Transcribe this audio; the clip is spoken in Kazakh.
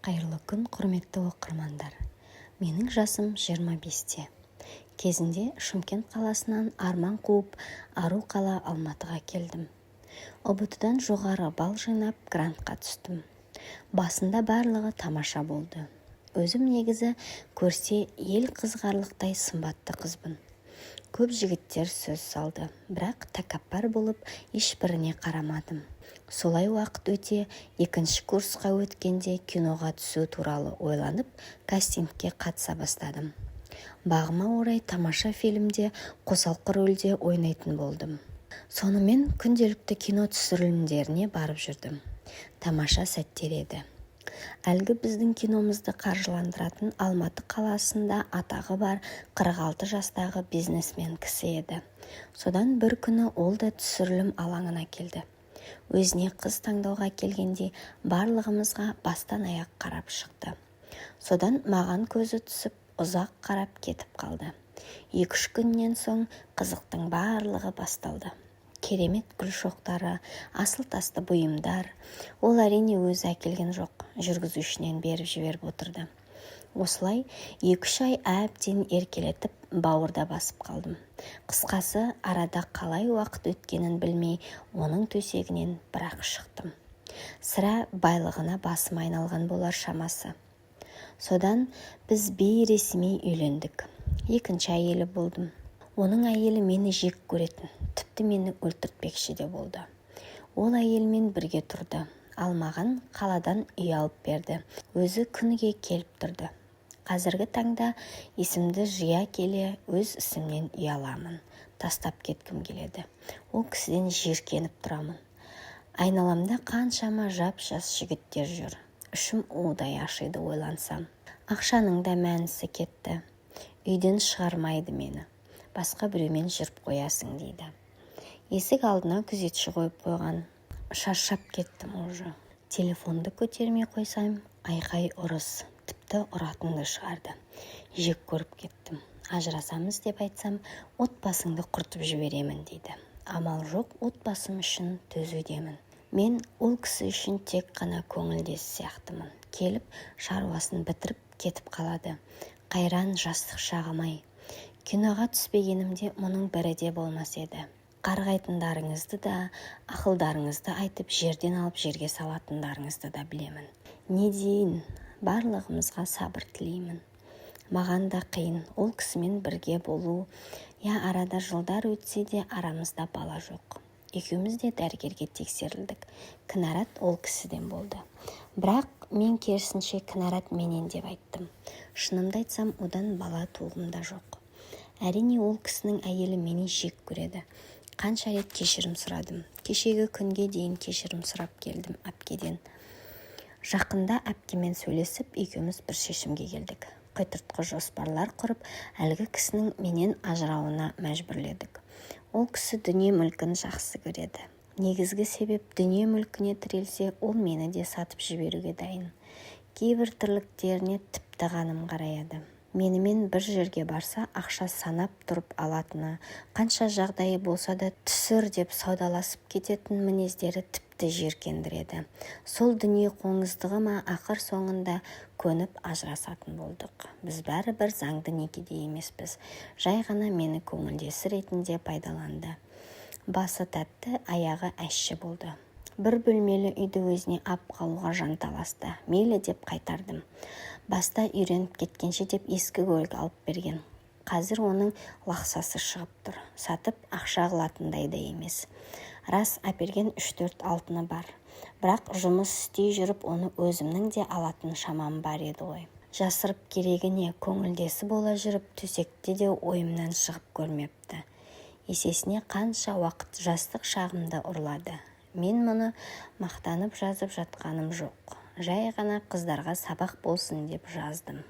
Қайырлы күн, құрметті оқырмандар! Менің жасым 25-те. Кезінде Шымкент қаласынан арман қуып, ару қала Алматыға келдім. ҰБТ-дан жоғары балл жинап, грантқа түстім. Басында барлығы тамаша болды. Өзім негізі көрсе ел қызығарлықтай сымбатты қызбын. Көп жігіттер сөз салды, бірақ тәкаппар болып, ешбіріне қарамадым. Солай уақыт өте, екінші курсқа өткенде киноға түсу туралы ойланып, кастингке қатыса бастадым. Бағыма орай тамаша фильмде қосалқы рөлде ойнайтын болдым. Сонымен күнделікті кино түсірілімдеріне барып жүрдім. Тамаша сәттер еді. Әлгі біздің киномызды қаржыландыратын Алматы қаласында атағы бар 46 жастағы бизнесмен кісі еді. Содан бір күні ол да түсірілім алаңына келді. Өзіне қыз таңдауға келгендей, барлығымызға бастан аяқ қарап шықты. Содан маған көзі түсіп, ұзақ қарап кетіп қалды. 2-3 күннен соң қызықтың барлығы басталды. Керемет гүл шоқтары, асыл тасты бұйымдар. Ол, әрине, өзі әкелген жоқ, жүргізушінен беріп жіберіп отырды. Осылай 2-3 ай әбден еркелетіп, бауырда басып қалдым. Қысқасы, арада қалай уақыт өткенін білмей, оның төсегінен бір-ақ шықтым. Сірә, байлығына басым айналған болар шамасы. Содан біз бейресми үйлендік. Екінші әйелі болдым. Оның әйелі мені жек көретін, тіпті мені өлтіртпекші де болды. Ол әйелімен бірге тұрды, ал маған қаладан үй алып берді. Өзі күніге келіп тұрды. Қазіргі таңда есімді жия келе, өз ісімнен ұяламын, тастап кеткім келеді. Ол кісіден жиіркеніп тұрамын. Айналамда қаншама жап-жас жігіттер жүр. Ішім удай ашиды ойлансам. Ақшаның да мәнісі кетті. Үйден шығармайды мені. Басқа біреумен жүріп қоясың дейді. Есік алдына күзетші қойып қойған. Шаршап кеттім уже. Телефонды көтермей қойсам, айқай, ұрыс, тіпті ұратынды шығарды. Жек көріп кеттім. Ажырасамыз деп айтсам, отбасыңды құртып жіберемін дейді. Амал жоқ, отбасым үшін төзудемін. Мен ол кісі үшін тек қана көңілдес сияқтымын. Келіп, шаруасын бітіріп, кетіп қалады. Қайран жастық шағым-ай! Киноға түспегенімде мұның бірі де болмас еді. Қарғайтындарыңызды да, ақылдарыңызды айтып, жерден алып жерге салатындарыңызды да білемін. Не дейін, барлығымызға сабыр тілеймін. Маған да қиын ол кісімен бірге болу. Иә, арада жылдар өтсе де, арамызда бала жоқ. Екеуміз де дәрігерге тексерілдік. Кінәрат ол кісіден болды. Бірақ мен керісінше, кінәрат менен деп айттым. Шынымды айтсам, одан бала туғым да жоқ. Әрине, ол кісінің әйелі мені жек көреді. Қанша рет кешірім сұрадым. Кешегі күнге дейін кешірім сұрап келдім әпкеден. Жақында әпкемен сөйлесіп, екеуміз бір шешімге келдік. Қитұртқы жоспарлар құрып, әлгі кісінің менен ажырауына мәжбүрледік. Ол кісі дүние-мүлкін жақсы көреді. Негізгі себеп дүние-мүлкіне тірелсе, ол мені де сатып жіберуге дайын. Кейбір тірліктеріне тіпті қаным қараяды. Менімен бір жерге барса, ақша санап тұрып алатыны, қанша жағдайы болса да түсір деп саудаласып кететін мінездері тіпті жиіркендіреді. Сол дүние қоңыздығы ма, ақыр соңында көніп ажырасатын болдық. Біз бәрібір заңды некеде емеспіз. Жай ғана мені көңілдесі ретінде пайдаланды. Басы тәтті, аяғы әщі болды. Бір бөлмелі үйді өзіне ап қалуға жанталасты. Мейлі деп қайтардым. Баста үйреніп кеткенше деп ескі көлік алып берген. Қазір оның лақсасы шығып тұр. Сатып ақша қылатындай да емес. Рас, әперген үш-төрт алтыны бар. Бірақ жұмыс істей жүріп, оны өзімнің де алатын шамам бар еді ғой. Жасырып керегі не, көңілдесі бола жүріп, төсекте де ойымнан шығып көрмепті. Есесіне қанша уақыт, жастық шағымды ұрлады. Мен мұны мақтанып жазып жатқаным жоқ. Жай ғана қыздарға сабақ болсын деп жаздым.